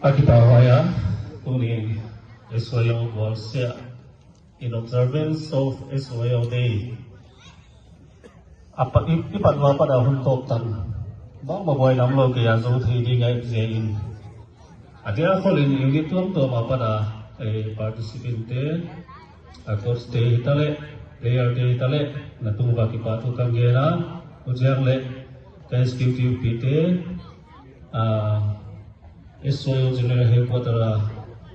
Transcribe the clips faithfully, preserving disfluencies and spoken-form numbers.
A kipahhuai a, tuni S Y O bualsia, in observance of S Y O Day, a pat, i, i pat lua pat a hun tawp tan bangmah buai nam lo kei a zo thei ding a epzia in, a dia kholin unit tuamtuam a pat a, eh, participant te, a coach te hi ta leh, player te hi ta leh, na tung va kipahthu kan gen a, u ziang leh ka executive pi te, a, S Y O General Headquarter a,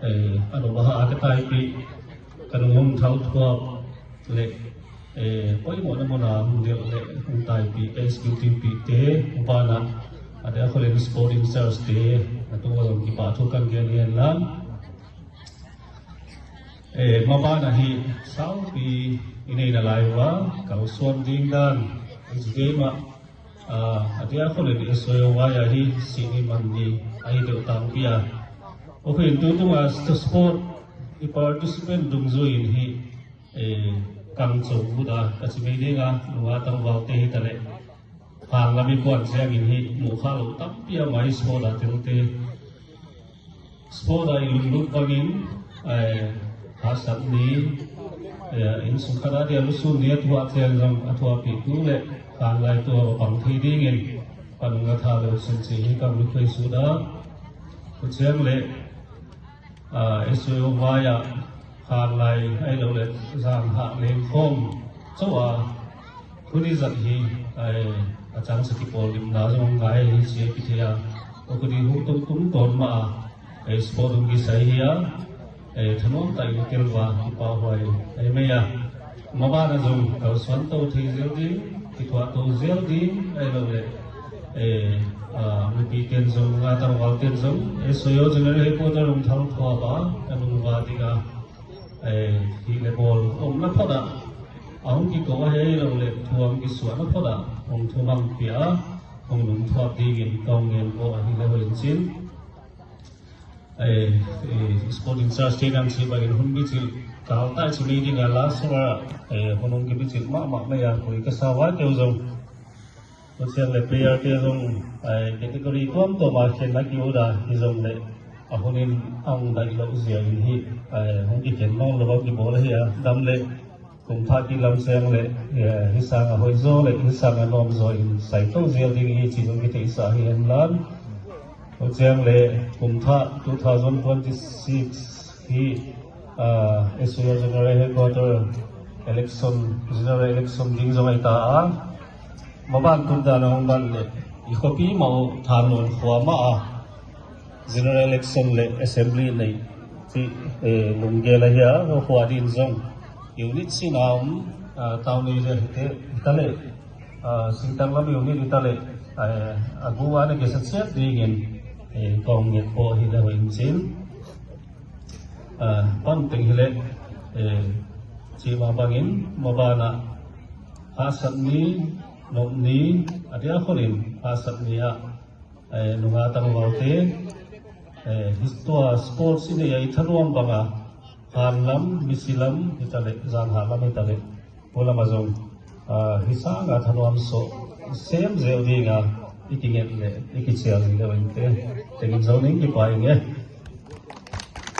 eh, a nop a ha a ka taipih, ka nung hong thau thuak leh, eh, poimawhna mun a hong delh leh hong taipih ka executive pi te, maban ah a dia kholin sport in charge te, na tung va zong kipahthu kan gen hi hen lang. Eh, maban ah hih saupi i neihna lai uh a, kalsuan ding dan, i ci game ah, ah, a dia kholin S Y O vai ah hih sini man ni a hi deuh tangpi a. Ok, in tu tung a sport i participant dungzui in hih, eh, kang co ut a, ka ci mai ding a, nunga tangval te hi ta leh, hang lam i kuan ciangin hih muh kha lo tampi a mai sport a tel te. Sport a i lunglut bangin, eh, haksat ni, eh, inn sung khat a dia lusun ni a thuah ciang zong a thuahpih tu leh hang lai tua a pang thei dingin panung a tha lo sin ci hi kam lu thei suda. Ku ciang leh, ah, S Y O vai ah hang lai ai lo leh zang hah leng khawm co a, huni zat hi, ai, a cang sa kipawl limna zong ngai hi ci a kithei a, a kuni hung tung tung tawn mah a, ai, sport hung kisai hi a, ai, thanuam ta in tel va kipahhuai ai mai a. Maban ah zong kalsuan to thei zel ding, kithuah to zel ding ai lo leh, ai, a, mipi ten zong, nunga tangval ten zong, ai, S Y O General Headquarter hong thau thuak a, ka nung va ding a, eh, hih le bawl omna phot ah a hong kiko a hi lo leh thu a hong kisuahna phot ah hong thumang pia a, hong nungthuak dingin ka hong ngen ko a hi le hoih in cin. Eh, eh, sport in charge te nang ci bangin hun bicil kal tai ci mi ding a last over ah, eh, hun hong kibicil mahmah mai a, koi ka sa vai keu zong. Tua ciang le player te zong, ai, category tuamtuam a khenna ki-ut a hi zong le, a hun in a hong daih loh zia in hih, ai, hong kikhen nawn lo a kibawl ahi a, dam le kum thah kik lam ciang le, eh, hih sang a hoih zaw le hih sang a nuam zaw in sai to zial ding hi ci zong kitheihsa hi hen lan. Tua ciang le kum thah two thousand twenty-six hi, ah, S Y O General Headquarter election, general election ding zong ahi ta a. Maban tun dan a hong ban le i khuapi mah uh Thanlon khua mah a general election le assembly nei cih, eh, lunggel ahi a, khua din zong unit sing a om, ah, Taunei le hite hi ta le, ah, singtang lam unit hi ta le, eh, a gu a na kisa ciat dingin, eh, kong nget pawh hi le hoih in cin. Ah, pan teng hi le, eh, cih mah bangin maban ah hahsat ni, nop ni, a dia kholin hahsat ni ah, eh, nunga tangvalte, eh, hih tua sports i nei a i thanuam bang a, han lam, misi lam hi ta le, zan han lam hi ta le, pu lam a zong, ah, hih sang a thanuam sawh sem zel ding a i kinget le i kicial ding le vente. Tengin zo ning kipai nge.